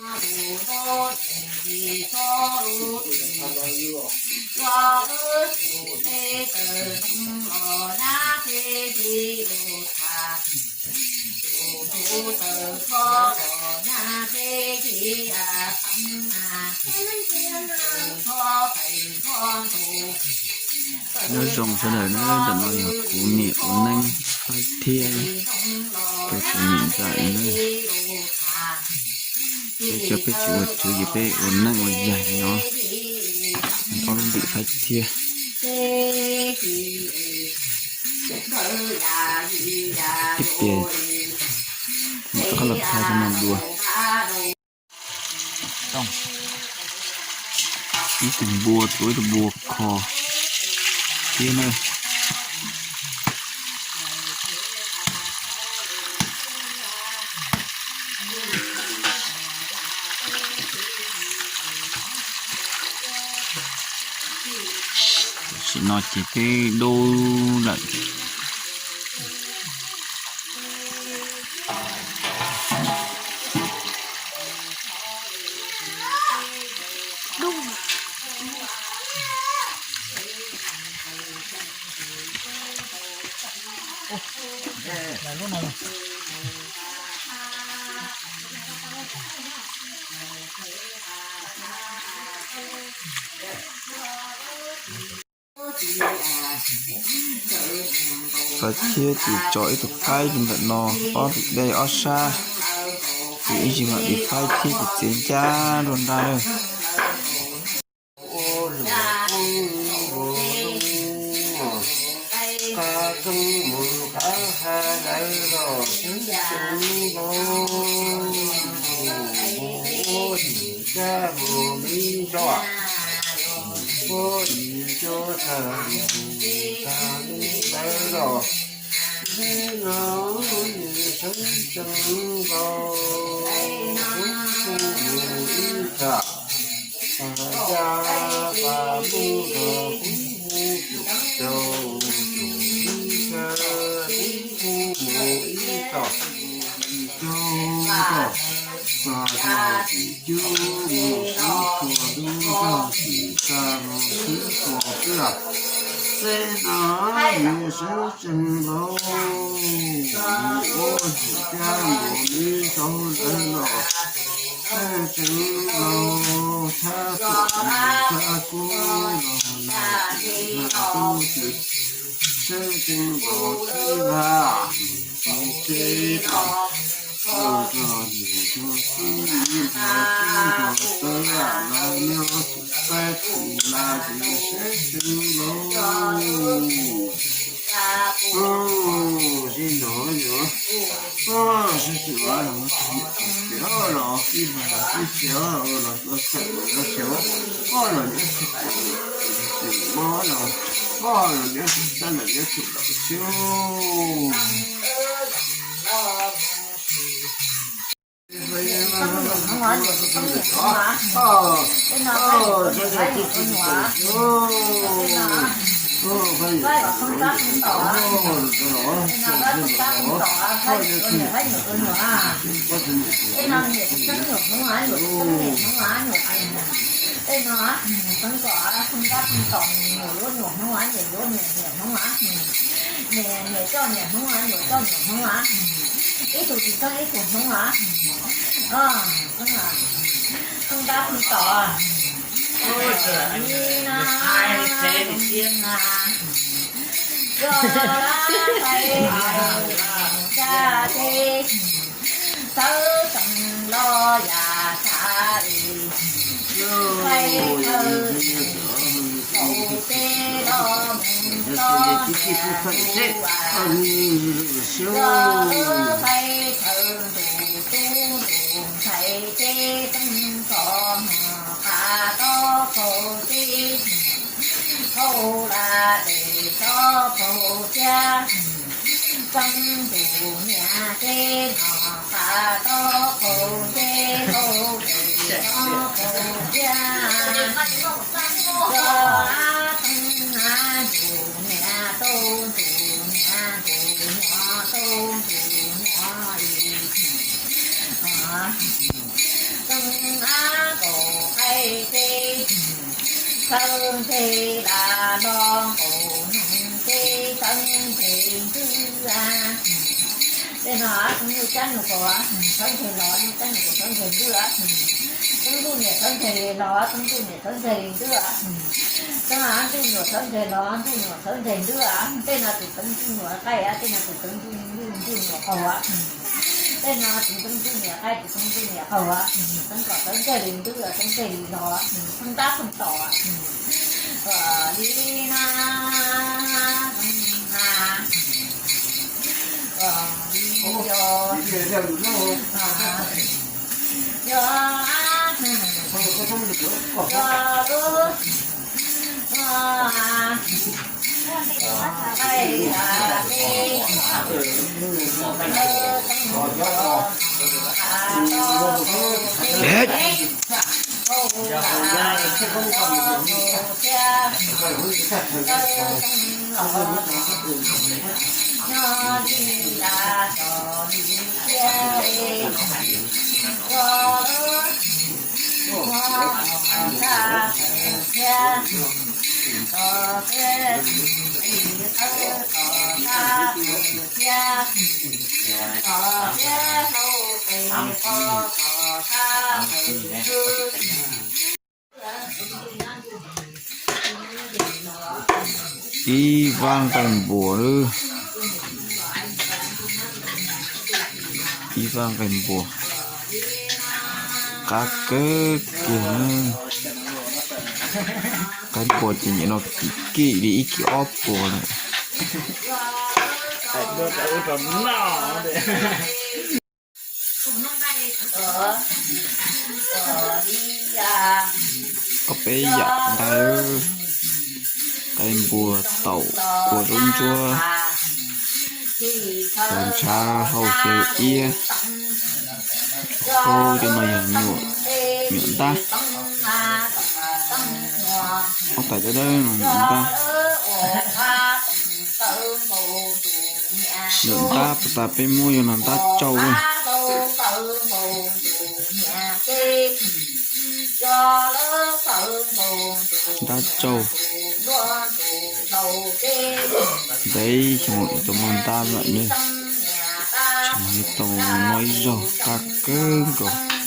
Nyob zoo sawv daws na, ntawm no yog kuv niam ua neeb Faib Thiab, rau tus niam ntxawm na. Peb cov peb tsis ua tswv ces peb ua neeb ua yaig no, ob lub ntim Faib Thiab. Ib pliag mam rov qab los thaij rau no dua. Ib tug npua, tua ib tug npua kho thiab na. Tam sim no ces twb dub lawm. Faib Thiab ces tso ib tug qaib rau ntawm no, ob tus dej ob sab, ces ib tsam mam li Faib Thiab ces txiav ncaj nrog nrag lawm. Xeb no yus sawv tsees laus, ua ntxim cab mus li rau lawv los, sawv tsees laus, thab tom mus thab kub los yus tub ces sawv tsees laus tib vaj, tib teb, rog yus cov xib nrog tib nrog tawb laj lawv nyob tsis pab tsis laj ces sawv tsees laus. Sib nrog yus, sawv tsees laus, los tib vaj los tib teb los los txawm los xyov, los nyob tsis pom, mob los, los nyob tsis sab los nyob tsis laus xyov. Tej no xeeb kom xeeb kab xeeb tom, nyuam yuav nyuam Hmoob, nyuam yuav nyuam Hmoob, nyuam coj nyuam Hmoob, nyuam coj nyuam Hmoob, ib tug tsis xeeb ib tug Hmoob. Xeeb kab xeeb tom, ib na, ib na, yog lab hais tsa teb, sawv tsees los yam tsa li, hais tawm kaum teb los mus txog niam tub, yog hais tawm ntuj tub ntuj ntxhais teb, teeb txhos hmo qab tob qaug teb, hauj lwm teb tsob qaug thiab, teeb ntuj niam teb no qab tob qaug teb, hauj lwm teb tsob qaug thiab, yog teeb ntuj niam tub ntuj niam tub nyuam tub ntuj nyuam li, teeb Ab kaum qaib teb, txhawb ntse las los kaum noog teb, txhawb ntse ntwb. Tej no xeeb ntuj cab nus kaum, txhawb ntse los, cab nus kaum txhawb ntse ntwb. Xeeb ntuj niam txhawb ntse los, xeeb ntuj niam txhawb ntse ntwb. Xeeb ntuj nuam txhawb ntse los, ntuj nuam txhawb ntse ntwb. Tej no tus xeeb ntuj nuam qaib, tej no tus xeeb ntuj, ntuj nuam qaug. Tej no tus xeeb ntuj niam qaib, tus xeeb ntuj niam qaug, xeeb kom txhawb ntse li ntwb, txhawb ntse li los, xeeb ntab xeeb tom. Li na, na, li yo, yo, yo, lub, Ib vab nqaij npuas lawm. Ib vab nqaij npuas qab kawg kiag. Nqaij npuas ces nim no kim kim li ib kis ob puas lawm. Ob peb yam nqaij, nqaij npuas taum ua zaub ntsuab, taum ntshav hau xyaw iab. Ub, cov no yog nyuam, nyuam ntab. Ob tais dawb dawb no nyuam ntab. Nyuam ntab puas tas peb muab yog no ntab tsauj. Ntab tsauj. Ntev xyoo lawm tsis muaj ntab lawm ne. Tsis muaj tau no ib zaug qab kawg nkaus.